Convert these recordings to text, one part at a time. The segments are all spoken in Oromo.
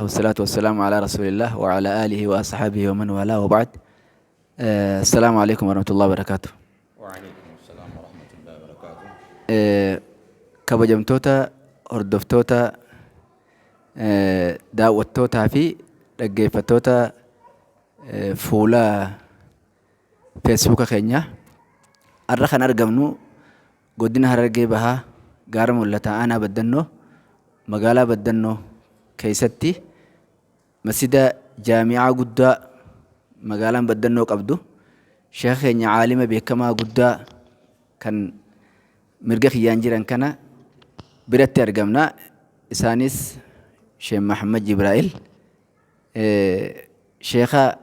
Wasalaatu wasalaamu alaa rasuulillah wa alaa aalihi wa asxaabihi wa man waalaa wa ba'd. Assalaamu alaikum warahmatullahi wabarakaatuh. Wa'alaikum assalam warahmatullahi wabarakatuh. Kabajamtoota hordoftoota, daawwattootaa fi dhaggeeffattoota fuula Feesbuuka keenyaa, har'a kan argamnu godina Harargee Bahaa, Gaara Mul'ataa, Aanaa Baddannoo, magaalaa Baddannoo keessatti, masjida jaami'aa guddaa magaalaan Baddannoo qabdu, sheeka keenya caalima beekamaa guddaa kan mirga kiyyaan jiran kana biratti argamna. Isaanis Sheekh Mahammad Jibraa'il, sheeka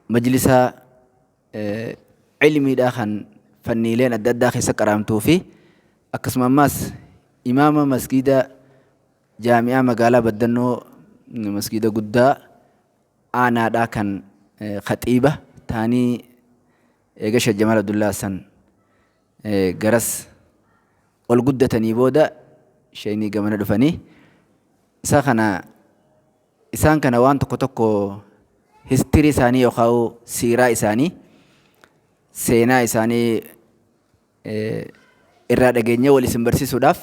majlisaa ilmiidhaa kan fanniileen adda addaa keessa qaraamtuu fi akkasuma ammaas imaama masgiida jaami'aa magaalaa Baddannoo, masgiida guddaa aanaadhaa kan khaxiiba ta'anii eega Sheekh Jamaal Abdullaa Hassan garas ol guddatanii booda sheekni gamana dhufanii isa kana, isaan kana waan tokko tokko history isaanii yookaan siiraa isaanii, seenaa isaanii irraa dhageenyee wal isin barsiisuudhaaf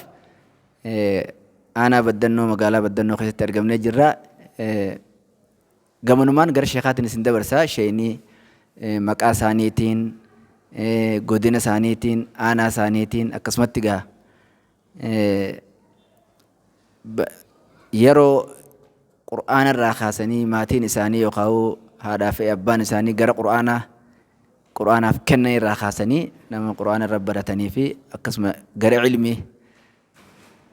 aanaa Baddannoo, magaalaa Baddannoo keessatti argamnee jirra. Gamanumaan gara sheekaatiin isin dabarsa. Sheekni maqaa isaaniitiin, godina isaaniitiin, aanaa isaaniitiin, akkasumatti gaa yeroo qur'aana irraa kaasanii maatiin isaanii yookaan haadhaa fi abbaan isaanii gara qur'aanaa, qur'aanaaf kennan irraa kaasanii nama qur'aana irra baratanii fi akkasuma gara ilmii,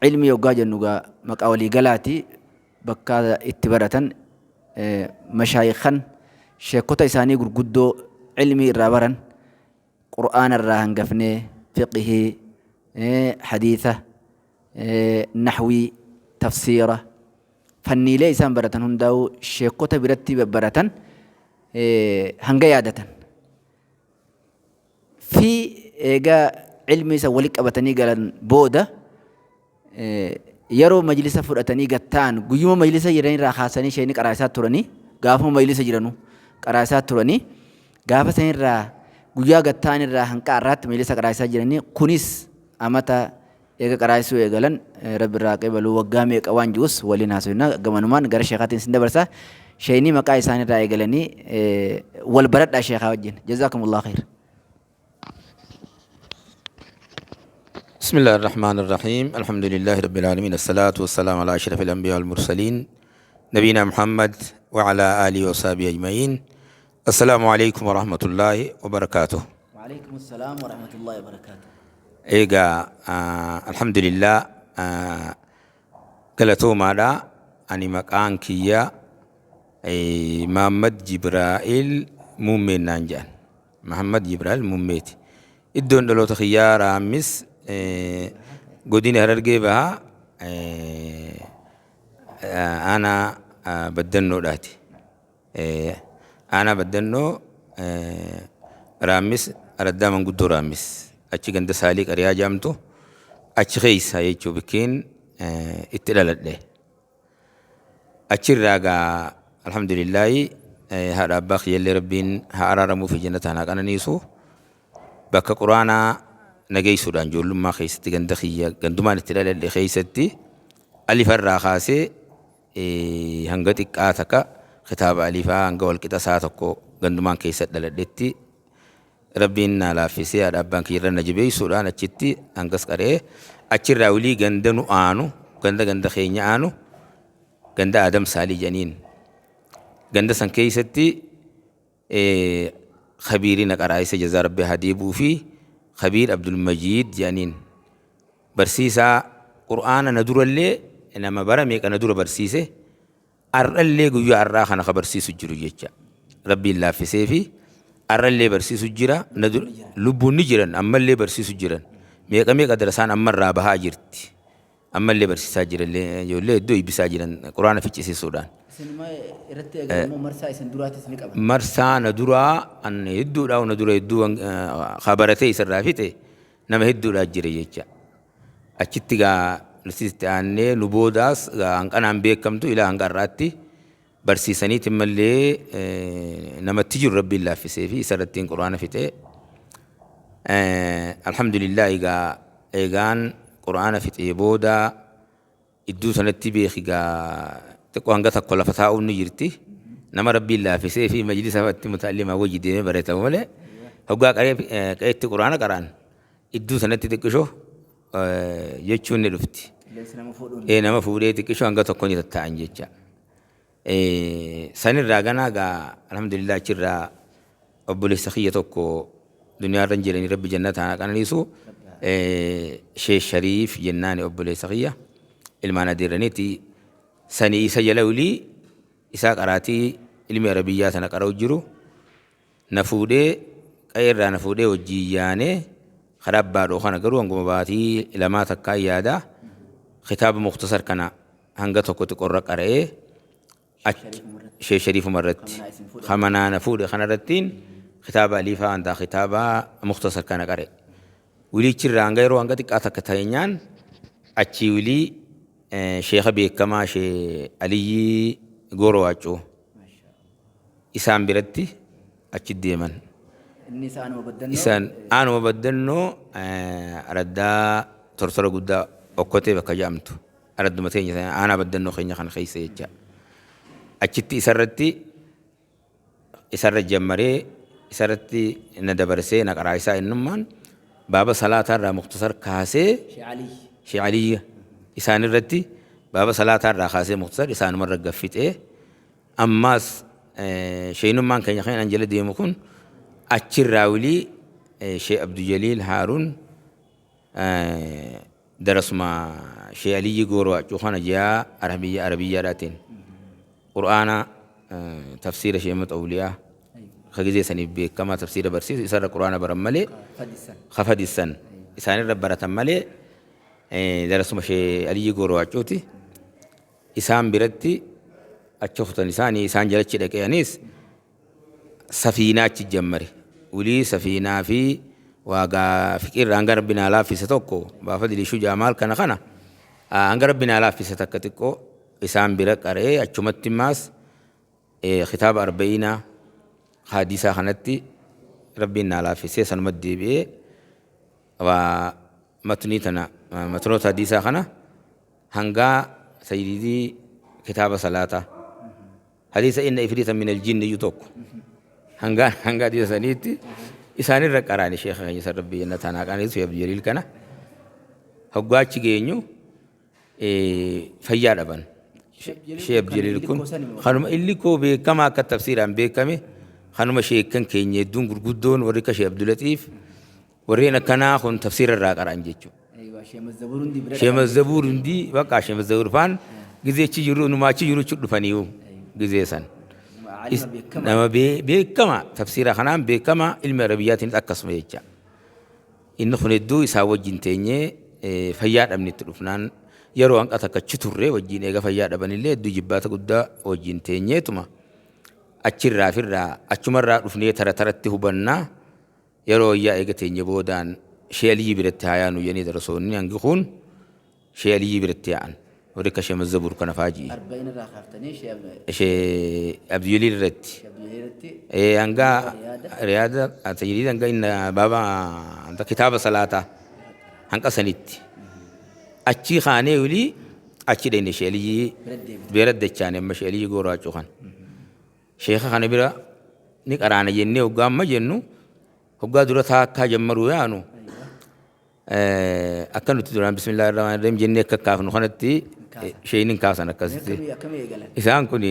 ilmii yoggaa jennu gaa maqaa waliigalaati, bakka itti baratan, mashaayikan, sheekota isaanii gurguddoo ilmii irraa baran, qur'aana irraa hangafnee fiqihii, hadiisa, nahwii, tafsiira, fanniilee isaan baratan hundaa'uu, sheekota biratti baratan hanga yaadatan fi eegaa ilmii isa walitti qabatanii galan booda, yeroo majlisa fudhatanii gatta'an, guyyuma majlisa jiran irraa kaasanii sheekni qaraasaa turanii, gaafuma majlisa jiranu qaraasaa turanii, gaafa san irraa guyyaa gatta'an irraa hanqa har'aatti majlisa qaraasaa jiranii, kunis amata eega qaraasuu eegalan, Rabbi irraa qeebaluu, waggaa meeqa waan ji'us waliin haasofna. Gamanumaan gara sheekaatiin isin dabarsa. Sheekni maqaa isaan irraa eegalanii wal baradhaa sheekaa wajjin. Jazaakumullahu khayr. بسم الله الرحمن الرحيم، الحمد لله رب العالمين، الصلاة والسلام على أشرف الأنبياء والمرسلين، نبينا محمد وعلى آله وصحبه أجمعين. السلام عليكم ورحمة الله وبركاته. وعليكم السلام ورحمة الله وبركاته. Egaa الحمد لله، galatoomaadha. Ani maqaan kiyya Mahammad Jibraa'il Muummeen naan jedhan. Mahammad Jibraa'il Muummeeti. Iddoon dhaloota kiyyaa Raammis, godina Harargee Bahaa, aanaa Baddannoodhaati. Aanaa Baddannoo, Raammis, araddaa manguddoo Raammis, achi ganda Saalii Qariyaa jedhamtu achi keessa jechuu bikkeen itti dhaladhe. Achirraa gaa alhamdulillaahi, haadha abbaa kiyyallee Rabbiin haa araaramuu fi jannataan haa qananiisu, bakka quraanaa nageessuudhaan ijoollummaa keessatti ganda kiyya, gandumaan itti dhaladhe keessatti alifarraa kaasee hanga xiqqaa takka kitaaba alifaa hanga walqixa isaa tokko gandumaan keessa dhaladhetti Rabbiin naa laaffisee, haadha abbaan kiyyarra na jabeessuudhaan achitti hangas qaree, achirraa wilii ganda nu aanu, ganda ganda keenya aanu, ganda Adam Saalii jedhaniin, ganda san keessatti kabiiri na qaraayise, jazaa Rabbi haa deebi'uu fi Kabiir Abdulmajiid jedhaniin, barsiisaa qur'aana na durallee nama bara meeqa na dura barsiise, ar'allee guyyaa har'aa kana ka barsiisu jiru jecha. Rabbiin laaffisee fi ar'allee barsiisu jira. Lubbuun ni jiran, ammallee barsiisu jiran. Meeqa meeqa darasaan ammarraa bahaa jirti. Ammallee barsiisaa jiran, ijoollee hedduu eebbisaa jiran quraana ficcisiisuudhaan. Irratti eegalu marsaa isin duraatis ni qaba. Marsaa na duraa an hedduudha, na dura hedduu ka baratee isarraa fixe nama hedduudha jira jecha. Achitti gaa Nutis itti aannee nu boodaas hanqanaan beekamtu ilaa hanga har'aatti barsiisaniitiin mallee namatti jiru Rabbiin laaffisee fi isarrattiin Qur'aana fixee. Alhamdulillah, egaa eegaan Qur'aana fixee booda iddoo sanatti beeki gaa xiqqoo hanga tokko lafa taa'uun ni jirti. Nama Rabbiin laaffisee fi majlisa itti mutaallimaa wajji deemee baratamu malee hoggaa qe'eetti Qur'aana qara'an iddoo sanatti xiqqishoo jechuun ni dhufti. Nama fuudhee xiqqishoo hanga tokko ni tatta'an jecha. Sanirraa ganaa gaa alhamdulillah achirraa obboleessa kiyya tokko duniyaarra hin jiranii, Rabbi jannata haa qananiisu, Sheekh Shariif jennaani, obboleessa kiyya ilmaan adeerraniiti. Sanii isa jala wilii isaa qaraatii ilmi arabiyyaa sana qara'u jiru na fuudhee, qa'eerraa na fuudhee wajjiin yaanee karaa abbaadhoo kana. Garuu hanguma baatii 2 takkaa yaada kitaaba muktasar kana hanga tokko xiqqorra qara'ee Sheekh Shariifuma irratti kamanaa na fuudhe kanarrattiin kitaaba aliifaa antaa kitaaba muktasar kana qare. Wiliichirraa hanga yeroo hanga xiqqaa takka ta'eenyaan achii wilii sheekha beekamaa Shee Aliyyii Gooroo Waaccoo isaan biratti achi deeman. Inni isa aanuma baddannoo. Isaan aanuma baddannoo, araddaa tortora guddaa okkotee bakka jedhamtu, aradduma teenya aanaa baddannoo keenya kana keessa jecha. Achitti isarratti isarra jammaree, isarratti na dabarsee na qaraa isaa innummaan baaba salaataa irraa muktasar kaasee. Shee Aliyyi. Shee Aliyyi isaan irratti baaba salaataa irraa kaasee muktasar isaanumarra gaffixee. Ammaas sheeynummaan keenya kan an jala deemu kun achirraa wilii Shee Abdujaliil Haaruun darasuma Shee Aliyyi Gooroo Accuu kana ji'a Arabiyya Arabiyyaadhaatiin Qur'aana tafsiira Shee Maxawliyaa ka gizee saniif beekamaa tafsiira barsiisu isarra Qur'aana baran malee kafadissan isaanirra baratan malee darasuma Shee Aliyyi Gooroo Accuuti. Isaan biratti achi kutan, isaanii isaan jalachi dhaqee anis safiinaa achi jammare. Wilii safiinaa fi waagaa fiqirra hanga Rabbi naa laaffise tokko baafa dilii shujaa maal kana kana hanga Rabbi naa laaffise takka xiqqoo isaan bira qara'ee achumatti maas kitaaba arba'iinaa hadiisaa kanatti Rabbiin naa laaffisee sanumatti deebi'ee waa matnii tana matnoota hadiisaa kana hangaa sayyidii kitaaba salaataa hadiisa inna ifriita min aljinni iyyuu tokko hangaa hanga hadiisa saniitti isaanirra qaraani. Sheekha keenya san Rabbi jannataan haa qananiisu, Abdul Jaliil kana hoggaa achi geenyu fayyaa dhaban. Sheekh Abdul Jaliil kun kanuma illi koo beekamaa akka tafsiiraan beekame, kanuma sheekkan keenya hedduun gurguddoon warri akka Sheekh Abdulatiif warreen akkanaa kun tafsiira irraa qara'an jechuudha. Sheekh Mazzabuur hundi bakka Sheekh Mazzabuur faan gizee achi jiru numaa achi jiru achi dhufaniiyu gizee san. Nama beekama tafsiira kanaan beekama, ilmi arabiyyaatiin akkasuma jecha. Inni kun hedduu isaa wajjin teenyee fayyaa dhabne itti dhufnaan yeroo hanqa takka achi turre wajjin. Eega fayyaa dhabanillee hedduu jibbaata guddaa wajjin teenyeetuma achirraa firraa achumarraa dhufnee tara taratti hubannaa. Yeroo wayyaa eega teenye boodaan Shee Aliyyii biratti haa yaanu jedhanii darasoonni hangi kun Shee Aliyyii biratti yaa'an. Warri akka Shee Mazzabuur kana faa ji'i. Arba'in irraa kaaftanii Shee Abdujaliil irratti. Shee Abdujaliil irratti. Hanga riyaada tajriid hanga inna baaba hanga kitaaba salaataa hanqa sanitti. Achii kaanee wilii achi dhayne Shee Aliyyii bira dachaane amma Shee Aliyyii Gooroo Accuu kan. Sheekha kana bira ni qaraana jennee hoggaa amma jennu hoggaa dura taakkaa jammaruu yaanu akka nuti duraan bismillaahi rahmaani rahiim jennee akka kaafnu kanatti sheeyni hin kaasan akkasitti. Isaan kun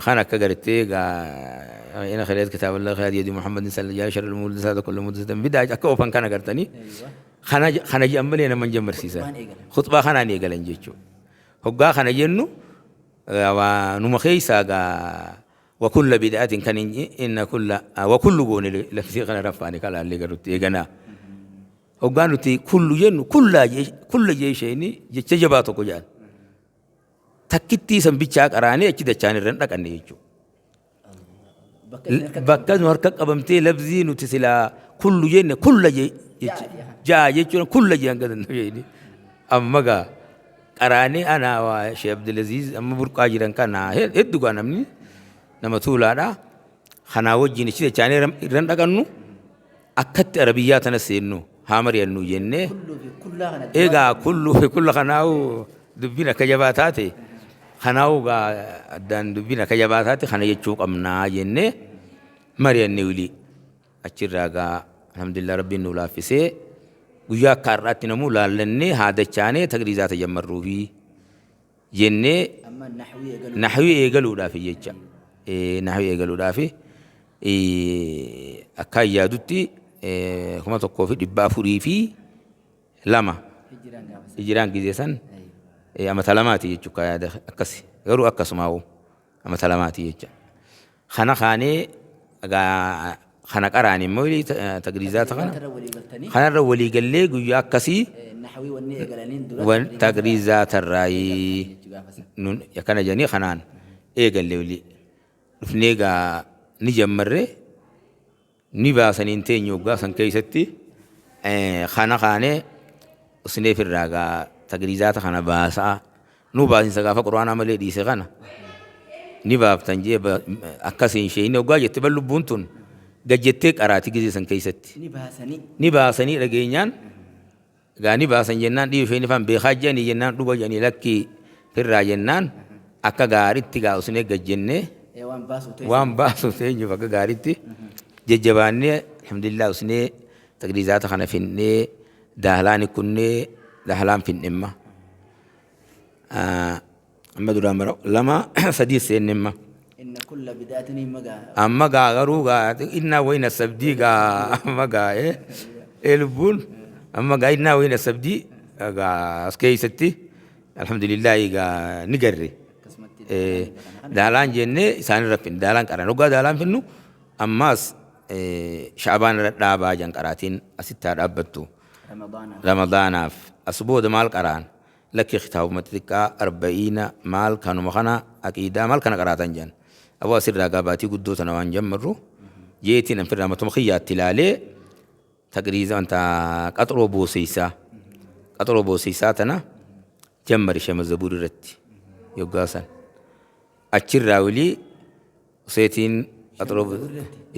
kan akka gartee gaa ina khayrat kitaaballah khayrat yadi Muhammadin sallallahu alaihi wasallam muldasa kullu muldasa bid'a akka oofan kana gartanii kana kana jedhan malee nama hin jammarsiisan. Khutbaa kanaan eegalan jechuudha. Hoggaa kana jennu numa keessaa gaa wa kulla bid'atin kan inna kulla wa kullu goone lafti kana raffaani kalaallee garutti eeganaa. Hoggaa nuti kullu jennu kullaa kulla jee isheeni jecha jabaa tokko jedhan. Takkittii san bichaa qaraanee achi dachaan irra hin dhaqanne jechuudha. Bakka nu harka qabamtee labzii nuti silaa kullu jenne kulla ja'a jechuun kulla jee hanga danda'u. Amma gaa qaraanee anaa waa Sheekh Abdulaziz amma burqaa jiran kana hedduu gaa namni nama tuulaadha. Kanaa wajjin ichi dachaanee irran dhaqannu akkatti arabiyyaa tana seennu haa mari'annu jennee. Kulluu fi kullaa kana. Egaa kulluu fi kulla kanaa'u dubbiin akka jabaa taate kanaa'u gaa addaan dubbiin akka jabaa taate kana jechuu qabnaa jennee mari'anne wilii. Achirraa gaa alhamdulillah rabbiin nu laaffisee guyyaa akka har'aatti namuu laallannee haa dachaanee taqriizaa tajammarruufi jennee Amma nahwii eegaluu. Nahwii eegaluudhaaf jecha. Nahwii eegaluudhaaf akka yaadutti 1402 Hijiraan gaafa san. Hijiraan gizee san amata lamaati jechuudha yaada akkasi garuu akkasumaa'u amata lamaati jecha. Kana kaanee egaa kana qaraan immoo tagriizaata kana Kanarra walii galtanii kanarra walii gallee guyyaa akkasii nahwii wanni eegalaniin dura tagriizaatarraayii jechuu gaafa san. Nun akkana jedhanii kanaan eegalle walii dhufnee gaa ni jammarre ni baasanii hin teenye waggaa san keessatti kana kaanee usneef irraa gaa tagriizaata kana baasaa nu baasinsa gaafa quraanaa malee dhiise kana ni baaftan jee akkasiin isheen waggaa jette ban lubbuun tun gad jettee qaraati gizee san keessatti Ni baasanii. Ni baasanii dhageenyaan gaa ni baasan jennaan dhiiru isheen ifaan beekaa jedhanii jennaan dhuga jedhanii lakkii firraa jennaan akka gaaritti gaa usnee gad jennee Waan baasuu ta'e. Waan baasu teenyuuf akka gaaritti jajjabaannee alhamdulillah usnee taqriizaata kana finnee daalaan kunnee daalaan finnemma. Amma duraan bara lama sadii seennimma. Inna kulla bid'atin himma gaa. Amma gaa garuu gaa innaa wayna sabdii gaa amma gaa ee lubbuun amma gaa innaa wayna sabdii gaa as keessatti alhamdulillaahi gaa ni garre. Akkasumatti Daalaan jennee isaan irra finne daalaan qaran hoggaa daalaan finnu ammaas sha'abaan irra dhaabaa jan qaraatiin asitti haa dhaabbattu. Ramadaanaaf. Ramadaanaaf as booda maal qaraan lakki kitaabuma xixiqqaa arba'iina maal kanuma kana aqiidaa maal kana qaraatan jan aboo asirraa gaa baatii guddoo tana waan jammarru jeetiin anfirraa matuma kiyyaatti ilaalee taqriiza wanta qaxroo booseysaa qaxroo booseysaa tana jammari shema zabuur irratti yoggaa san achirraa wilii useetiin qaxroo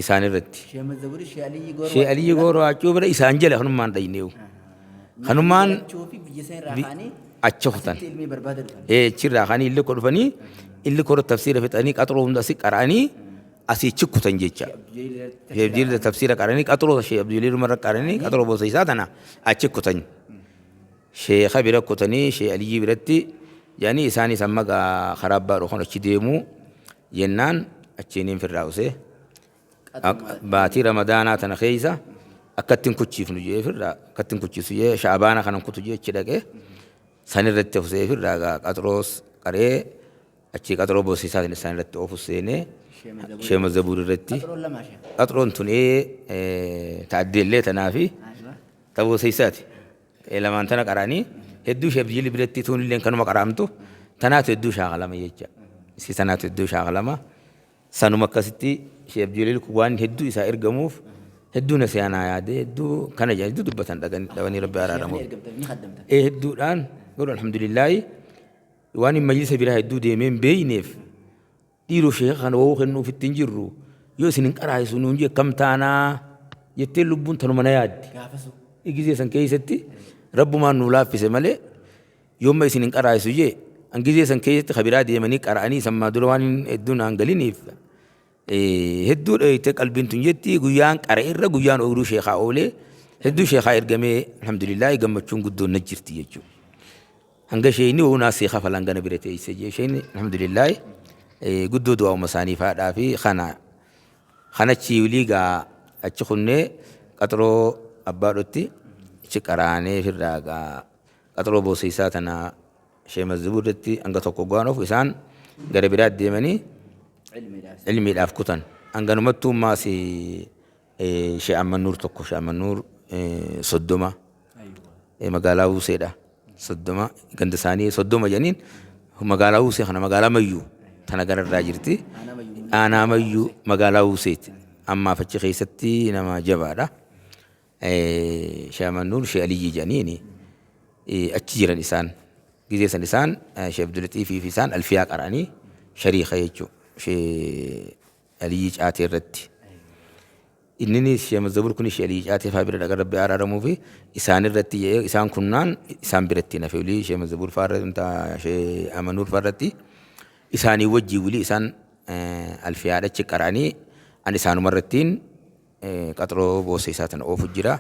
isaan irratti. Sheema Zaburii Shee Aliyyi Gooroo. Shee Aliyyi Gooroo Achuu bira isaan jala kanumaan dhayneewu. Kanumaan Achuu fi biyya san irraa ka'anii acha kutan. Asitti ilmii barbaada dhufan. Ee achirraa ka'anii illi koo dhufanii illi koo tafsiira fixanii qaxroo hunda asii qara'anii asii chikkutan jecha. Shee Abdul tafsiira qara'anii qaxroo Shee Abdul marra qara'anii qaxroo boosa isaa tana achi kutan. Sheekha bira kutanii Shee Aliyyii biratti jedhanii isaanis amma gaa karaa abbaa dhokon achi deemuu jennaan achiiniin firraa usee baatii ramadaanaa tana keessa akkatti hin kuchiifnu jee firraa akkatti hin kuchiisu jee sha'abaana kanan kutu jee achi dhaqee san irratti usee firraa gaa qaxroos qaree achii qaxroo boosiisaatiin isaan irratti oofu seenee sheema zabuur irratti qaxroon tun ta'addeellee tanaa fi tabooseysaati. Lamaan tana qara'anii hedduu sheef jili biratti tuun illeen kanuma qara'amtu tanaatu hedduu shaakalama jecha. Isii tanaatu hedduu shaakalama. Sanuma akkasitti sheef jilil waan hedduu isaa ergamuuf hedduu na siyaanaa yaadee hedduu kana jedhan hedduu dubbatan dhaganii dhabanii rabbi araaramuuf. Hedduudhaan garuu alhamdulillaahi waan hin majlisa biraa hedduu deemee hin beeyneef dhiiroo sheeka kana wawuu kennuufitti hin jirru yoo isin hin qaraa'isu nuun jee akkam taanaa jettee lubbuun tanuma na yaaddi. Gaafasu. Gizee san keessatti rabbumaan nuu laaffise malee yoomma isin hin qaraa'isu jee an gizee san keessatti kabiraa deemanii qara'anii sammaa dura waan hedduu naan galiniif hedduu dheeyte qalbiin tun jetti guyyaan qara'e irra guyyaan ooyiruu sheekaa oolee hedduu sheekaa ergamee alhamdulillaahi gammachuun guddoon na jirti jechuudha. Hanga sheeyni wou naa sii kafalan gana bira teeyse jee sheeyni alhamdulillaahi guddoo du'aa'uma isaanii faadhaa fi kana kanachi wilii gaa achi kunnee qaxroo abbaadhotti achi qaraanee firraa gaa qaxroo booseysaa tana shee mazzibuu irratti hanga tokko gaan ofu isaan gara biraa deemanii ilmiidhaaf kutan hanganumattuu maas shee Ammannuur tokko shee Ammannuur 30 magaalaa Wuseedha. 30 ganda isaanii 30 jedhaniin magaalaa Wusee kana magaalaa Mayyuu tana gararraa jirti. Aanaa Mayyuu magaalaa Wuseeti. Ammaaf achi keessatti nama jabaadha. Shee Ammannuur Shee Aliyyii jedhaniini. Achi jiran isaan. Gizee san isaan Sheekh Abdulatiifii fi isaan alfiyaa qara'anii shariika jechuudha. Sheekh Aliyyii Caatee irratti. Inninis Sheekh Mazzabuur kunis Sheekh Aliyyii Caatee faa bira dhaqa Rabbi araaramuu fi isaan irratti jedhee isaan kunnaan isaan biratti nafe olii Sheekh Mazzabuur faa irratti Sheekh Amanuur faa irratti isaanii wajjii wili isaan alfiyaadha achi qara'anii an isaanuma irrattiin qaxroo boossa isaa tana oofu jira.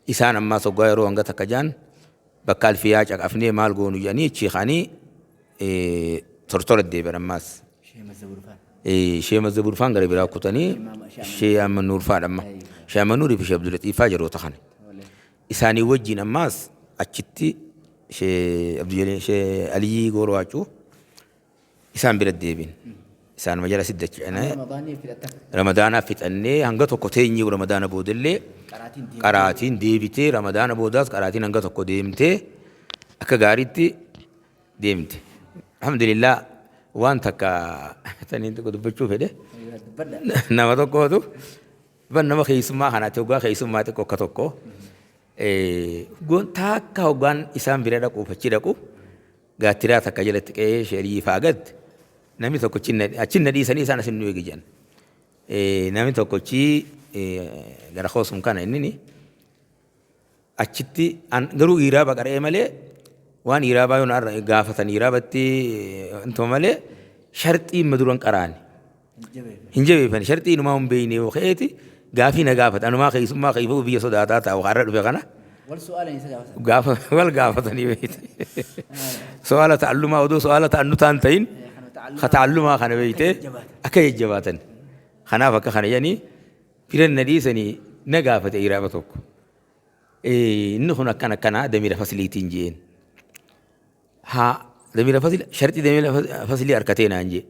Isaan ammaa soggaa yeroo hanga takka jaan bakka alfiyaa caqafnee maal goonu jedhanii achii ka'anii tortora deebi'an ammaas. Shee Mazzabuur faan gara biraa kutanii Shee Amanuur faadha amma. Shee Amanuurii fi Shee Abdulaxiif faa yeroota kana. Isaanii wajjin ammaas achitti Shee Abdul Shee Aliyyii Gooroo Waacuu isaan bira deebin. Isaanuma jala siddacha'anii Ramadaanaa fixannee hanga tokko teenyee Ramadaana boodallee qaraatiin deebitee Ramadaana boodaas qaraatiin hanga tokko deemtee akka gaariitti deemte. Alhamdulillah, waan takka taniin tokko dubbachuu fedhe nama tokkootu ban nama keessummaa kanaatti hoggaa keessummaa xiqqoo akka tokko takka hoggaan isaan bira dhaquuf achi dhaqu gaattiraa takka jalatti qe'ee sheerii fa'aa gad namni tokko achi na dhiisanii isaan asin nu eegi jedhan. Namni tokkochi gara koosum kana inni achitti garuu iraaba qara'ee malee waan iraabaa yoo narra gaafatan iraabatti intuma malee sharxii ma duran qaraani. Hin jabeeffan sharxii inumaa hin beekne yoo ka'eeti gaafii na gaafata anumaa keessummaa keessuu biyya sodaataa taa'u har'a dhufe kana. Wal su'aala isa gaafatan. Gaafa wal gaafatanii beekte. Su'aala ta'allumaa odoo su'aala ta'annu taan ta'in ka ta'allumaa kana beekte akka jajjabaatan. Kanaaf akka kana jedhanii firan na dhiisanii na gaafate iraaba tokko. Inni kun akkana akkanaa damiira fasliitiin jeen. Haa, damiira fasli sharxii damiira faslii harkatee naan jee.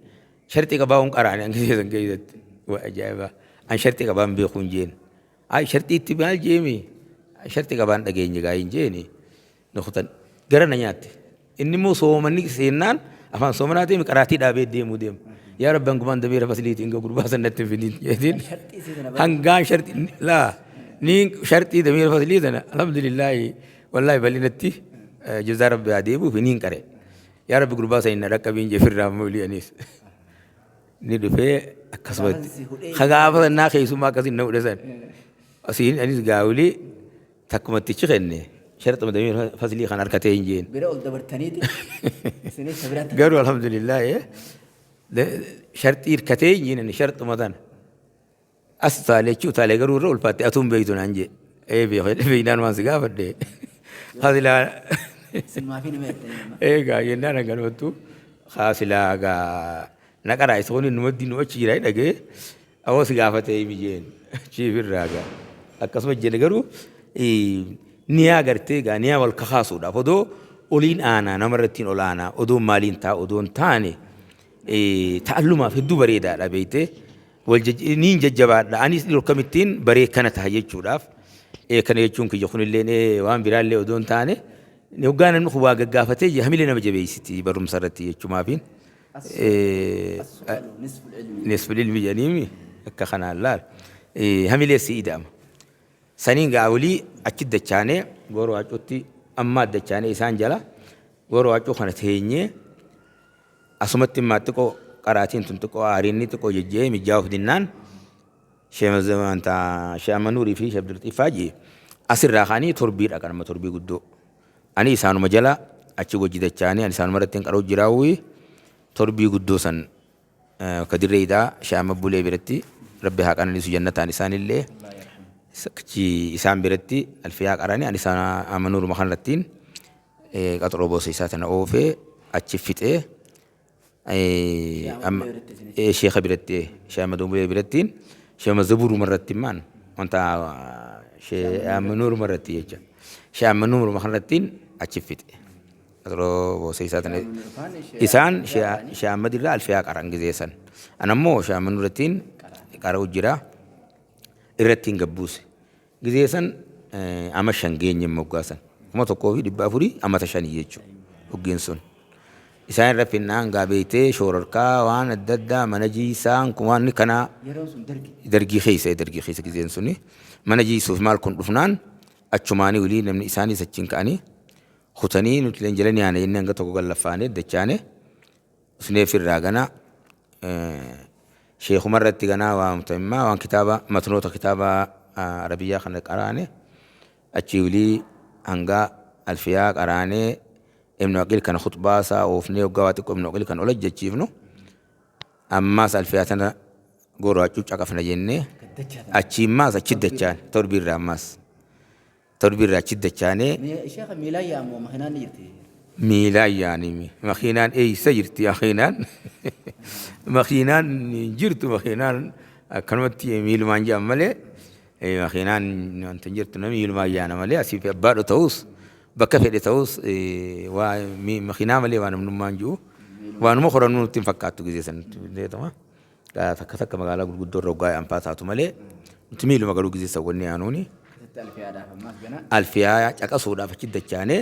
Sharxii qabaa hun qaraane an keessa keessatti. Waa ajaa'ibaa. An sharxii qabaan beeku hin jeen. Ay, sharxii itti maal jeemi? Sharxii qabaan dhageenye gaa hin jeeni. Nukutan gara na nyaatte. Inni immoo soomanni seennaan afaan soomanaa ta'e qaraatii dhaabee deemuu deema. Yaa Rabbi, hangumaan damiira fasliitiin ga gurbaa san natti hin fidin jeetiin. Hangaan sharxii laa ni sharxii damiira faslii sana alhamdulillaahi wallaahi bal'inatti jazaa Rabbi haa deebi'uuf niin qare. Yaa Rabbi, gurbaa san hin na dhaqqabiin jee firraa ammoo iliyaniis. Ni dhufee akkasumatti. Gaafa sannaa keessummaa akkasiin na hudhe san. Asiin anis gaawulii takkumatti kenne sharxuma damiira faslii kan harkatee hin jeen. Bira ol dabartaniiti. Isinis biraatti. Garuu alhamdulillah sharxii hirkatee hin jeen sharxuma tana. As utaalee achi utaalee garuu irra ulfaatte atuun beektu naan jee. Ee, beeknaan waan si gaafadhe. Hasilaa. Sinumaafii nama jettanii nama. Eegaa jennaan hanganumattu haasilaa gaa naqaraa isa kun numatti nu achi jira dhagee awoo si gaafatee himi jeen chiifirraa gaa akkasuma jedhe. Garuu niyaa gartee gaa niyaa wal kakaasuudhaaf odoo oliin aanaa namarrattiin ol aanaa odoo maaliin ta'a odoo hin taane ta'allumaaf hedduu bareedaadha beektee wal niin jajjabaadha anis akkamittiin baree kana ta'a jechuudhaaf. Kana jechuun kiyya kunillee waan biraallee odoo hin taane hoggaa namni kun waa gaggaafatee hamilee nama jabeessiti barumsa irratti jechumaafiin. Nisful ilmi jedhaniimi akka kanaan laal hamilee si ida'ama. Saniin gaa olii achi dachaanee gooroo waacuutti ammaa dachaanee isaan jala gooroo waacuu kana teenyee asumatti immaa xiqqoo qaraatiin tun xiqqoo aariinni xiqqoo jejjee mijaa'uuf dinnaan Shee Amanuurii fi Shee Abdulxiifaa jee asirraa ka'anii torbii dhaqan amma torbii guddoo. Ani isaanuma jala achi wajji dachaanii ani isaanuma irratti hin qaroo jiraawwi torbii guddoo san ka dirree idaa Shee Ahmad Bulee biratti Rabbi haa qananiisu jannataan isaanillee achi isaan biratti alfiyaa qaranii ani isaan Amanuuruma kanarrattiin qaxaroo boosa isaa tana oofee achi fixee sheeka biratti Shee Ahmad Bulee birattiin Shee Mazabuuruma irratti maan wanta Shee Amanuuruma irratti jecha Shee Amanuuruma kanarrattiin achi fixe. Qaxaroo boosa isaa tana isaan Shee Ahmad irraa alfiyaa qaran gizee san. Anammoo Shee Amanuurrattiin qara'u jira irrattiin gabbuuse. Gizee san ama 5 geenye moggaasan. 1400 amata 5 jechuudha. Hoggeen sun. Isaan irra finnaan gaa beektee shoororkaa waan adda addaa mana jiisaan kun waan kanaa. Yeroon sun dargi. Dargii keessa gizeen suni mana jiisuuf maal kun dhufnaan achumaanii olii namni isaanis achiin ka'anii Kutanii nuti leen jala ni yaane jennee hanga tokko gallaffaanee dachaane usnee firraa ganaa sheekuma irratti ganaa waan immaa waan kitaaba matnoota kitaaba arabiyyaa kana qaraane achii wilii hanga alfiyaa qaraanee Ibnu Aqiil kana khutbaa isaa oofnee hoggaa waa xiqqoo Ibnu Aqiil kana ol ajjachiifnu ammaas alfiyaa tana goroo caqafna jennee achii immaas achi dachaan torbii irraa ammaas torbii irraa achi dachaanee. Sheekha, miilaan yaamu makiinaan ni jirti? Miilaan yaanimi. Makiinaan eeysa jirti makiinaan? Makiinaan hin jirtu. Makiinaan akkanumatti miilumaan jedhan malee makiinaan wanta hin jirtu. Namni miilumaan yaana malee asii fi abbaadho ta'us bakka fedhe ta'us waa makiinaa malee waa namnummaan jiru waanuma qorannuu nutti hin fakkaattu gizee sanatti beekama. Takka takka magaalaa gurguddoo irra hoggaa yaa'an faa taatu malee nuti miiluma garuu gizee san wanni yaanuuni. Akkasitti alfiyaadhaaf ammaas ganaa. Alfiyaa caqasuudhaaf achi dachaanee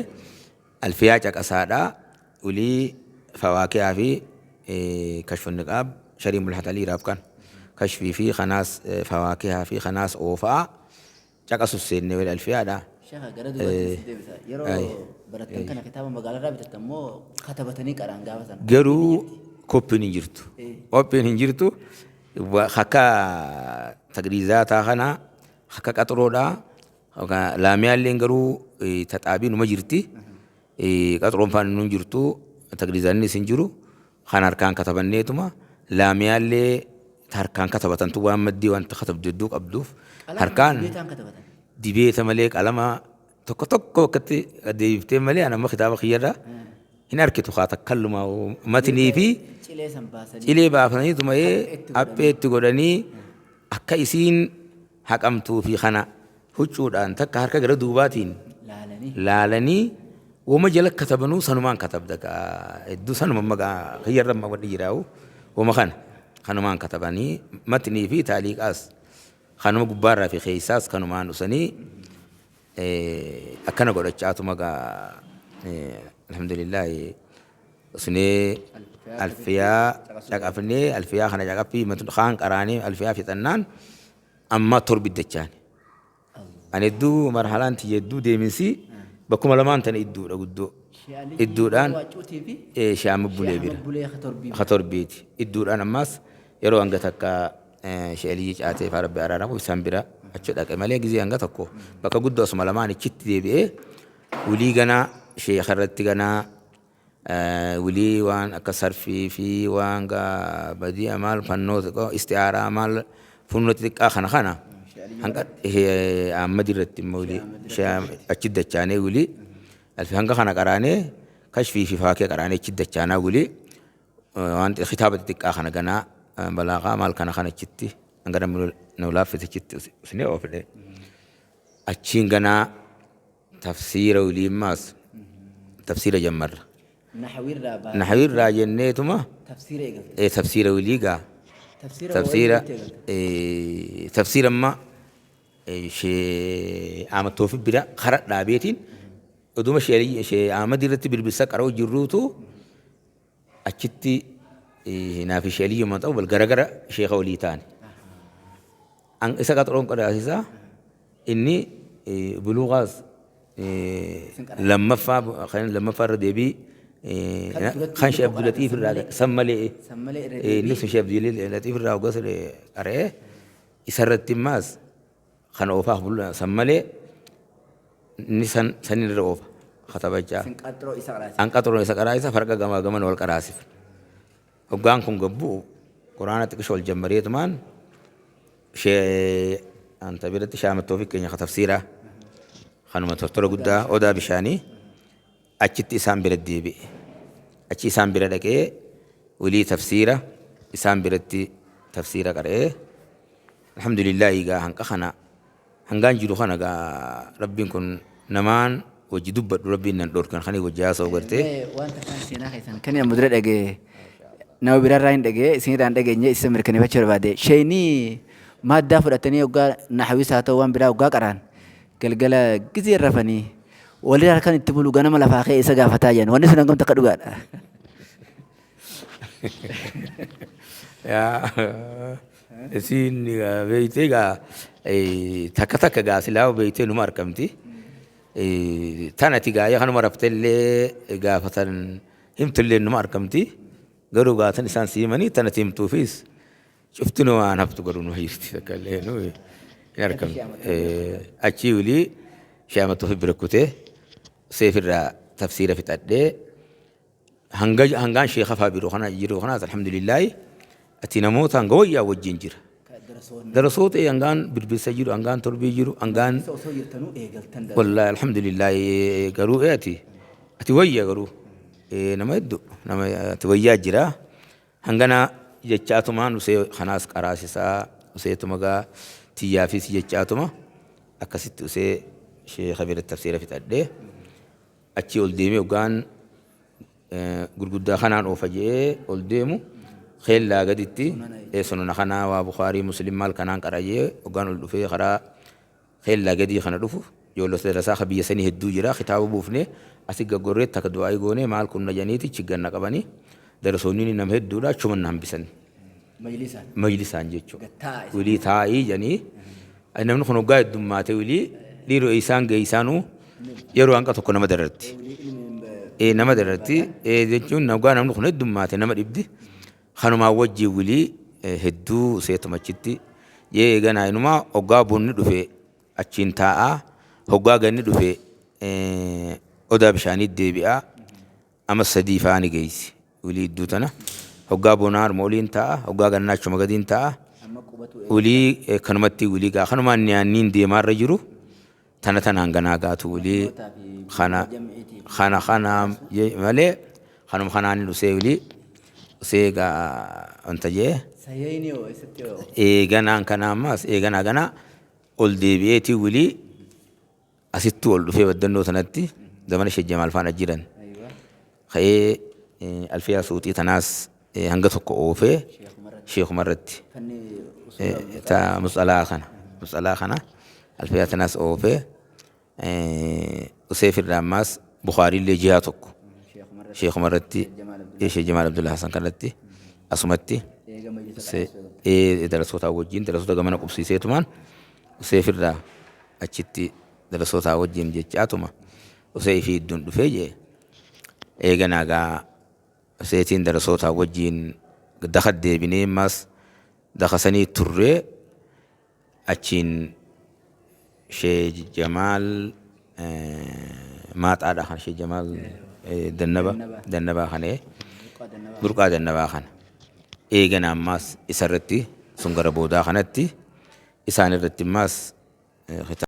alfiyaa caqasaadhaa ulii fawaakiyaa fi kashfun niqaab sharii mul'ata liiraaf kan kashfii fi kanaas fawaakiyaa fi kanaas oofaa caqasus seennee wal alfiyaadha. Sheekha, gara duubatti si deebisa. Yeroo barattan kana kitaaba magaalarraa bitattan moo katabatanii qaraan gaafa sana? Garuu koppiin hin jirtu. Koppiin hin jirtu. Akka tagriizaataa kana akka qaxroodhaa laamiyaalleen garuu taxaabii numa jirti. Qaxroon faan hin jirtu. Tagriizaannis hin jiru. Kan harkaan katabanneetuma laamiyaallee harkaan katabatantu waan maddii wanta katabdu hedduu qabduuf harkaan dibeeta malee qalama tokko tokko akkatti deebiftee malee ani amma kitaaba kiyyarra hin arkitu haa takkalluma matnii fi cilee baafanii tumayee haphee itti godhanii akka isiin haqamtuu fi kana huccuudhaan takka harka gara duubaatiin laalanii woma jala katabanuu sanumaan katabda hedduu sanuma maqaa kiyyarra amma wadhi jiraa'u woma kana kanumaan katabanii matnii fi taaliiqaas kanuma gubbaarraa fi keessaas kanumaan dhusanii akkana godhachaatuma gaa alhamdulillaahi usnee alfiyaa caqafnee alfiyaa kana caqaffii kaan qaraanii alfiyaa fixannaan amma torbi dachaane. Ani hedduu marhalaan tiyya hedduu deeminsi bakkuma lamaan tana idduudha guddoo. Idduudhaan shaama bulee bira. Ka torbiiti. Idduudhaan ammaas yeroo hanga takka sheeliyyi caatee faa rabbi araaramu isaan bira achi dhaqe malee gizee hanga tokko bakka guddoo asuma lamaan ichitti deebi'ee wulii ganaa sheekha irratti ganaa wulii waan akka sarfii fi waan badii maal fannoo isti'aaraa maal funnoo xixiqqaa kana kana hanga Ahmad irratti immoo wulii achi dachaanee wulii hanga kana qaraanee kashfii fi faakee qaraanee achi dachaanaa wulii waan kitaaba xixiqqaa kana ganaa balaaqaa maal kana kana achitti hanga namni nu laaffise achitti usnee oofne. Achiin ganaa tafsiira wiliimmaas tafsiira jammarra. Naxwiirraa jenneetuma tafsiira wilii gaa. Tafsiira tafsiira amma shee Ahmad Toofiq bira kara dhaabeetiin oduma shee Ahmad irratti birbirsa qara'u jirruutu achitti naafi shee Aliyyuu ta'u bal garagara sheeka walii taane. Isa qaxroon qadaasisaa inni buluuqaas lammaffaa kan lammaffaa irra deebii kan Sheekh Abdulatiif irraa san malee inni sun Sheekh Abdulatiif irraa hoggas qara'ee isarratti immaas kan oofaa san malee inni san sanin irra oofa katabachaa. An qaxroo isa qaraasisa farqa gamaa gaman wal qaraasif. Hoggaan kun gabbu'u quraana xiqqisho wal jammareetumaan shee anta biratti Shaamat Toofiq keenya ka tafsiiraa kanuma tortora guddaa odaa bishaanii achitti isaan bira deebi'e. Achi isaan bira dhaqee walii tafsiira isaan biratti tafsiira qara'ee alhamdulillaahi gaa hanqa kana hangaan jiru kana gaa rabbiin kun namaan wajji dubbadhu rabbiin nan dhorkan kan wajji haasa'u gartee. Waan takkaan seenaa keessan kan amma dura dhagee nama biraarraa hin dhagee isinirraa hin dhageenye isa mirkaneeffachuu barbaade. Sheeyinii maaddaa fudhatanii hoggaa naxawis haa ta'u waan biraa hoggaa qaraan galgala gizee rafanii walirra harkaan itti bulu ganama lafaa ka'ee isa gaafataa jiran wanni sun hangam takka dhugaadha? Yaa isiin beeytee gaa takka takka gaa silaa beeytee numa argamti. Tan ati gaa'ee kanuma raftellee gaafatan himtullee numa argamti. Garuu gaatan isaan si himanii tan ati himtuufis cufti nu waan haftu garuu nu jirti takka illee nu hin argamtu. Achii wilii shaamattuu fi bira kutee seefirraa tafsiira fixadhee hanga hangaan sheekha faa biru kana jiru kanaas alhamdulillaahi ati namoota hanga wayyaa wajjin jira. Darasoota hangaan birbirsa jiru, hangaan torbii jiru, hangaan Osoo jirtanuu eegaltan. Wallahi alhamdulillaahi, garuu ati wayya garuu nama hedduu nama ati wayyaa jira. Hangana jechaatumaan usee kanaas qaraasisaa useetuma gaa tiyyaafis jechaatuma akkasitti usee sheekha bira tafsiira fixadhee achii ol deemee hoggaan gurguddaa kanaan oofa jee ol deemu keellaa gaditti sunana kanaa waa Bukaarii, Muslim maal kanaan qara jee hoggaan ol dhufee karaa keellaa gadii kana dhufu ijoollota darasaa ka biyya sanii hedduu jira. Kitaaba buufnee asi gaggorree takka du'aa'ii goonee maal kunna janiiti chigganna qabanii darasoonni nama hedduudha achuman na hambisan. Majlisaan. Majlisaan jechuudha. Wilii taa'ii janii namni kun hoggaa heddummaate wilii dhiiroo isaan geeysaanuu yeroo hanqa tokko nama dararti. Nama dararti jechuun hoggaa namni kun heddummaate nama dhibdi. Kanumaan wajjin wilii hedduu seetumachitti jee eeganaa inumaa hoggaa bunni dhufe achiin taa'aa, hoggaa ganni dhufe odaa bishaanii deebi'aa, ama 3 fa'aa ni geessi wilii idduu tana. Hoggaa bonaa harma oliin taa'a, hoggaa gannaa achuma gadiin taa'a. Wilii kanumatti wilii gaa kanumaan niyaanniin deemaarra jiru tana tanaan ganaa gaatu wilii kana kana kana malee kanuma kanaan usee wilii usee gaa wanta jee. Eeganaan kana ammas eeganaa ganaa ol deebi'eetii wilii asittuu ol dhufee baddannoo sanatti zamana Sheekh Jamaal faana jiran. Ka'ee alfiyaa suuxii tanaas hanga tokko oofee sheekuma irratti. Ta musxalaa kana musxalaa kana alfiyaa tanaas oofee usee firraa ammaas Bukaariillee ji'a tokko sheekuma irratti, Sheekh Jamaal Abdullaa Hasan kanatti asumatti darasoota wajjin darasoota gamana qubsiiseetumaan usee firraa achitti darasoota wajjin jechaatuma usee ifii idduun dhufee jee. Eeganaa gaa useetiin darasoota wajjin daka deebinee ammas dakasanii turree achiin Sheekh Jamaal maaxaadha kan Sheekh Jamaal Dannaba Dannabaa kana burqaa Dannabaa kana eegana ammaas isarratti sun gara boodaa kanatti isaan irratti ammaas kitaaba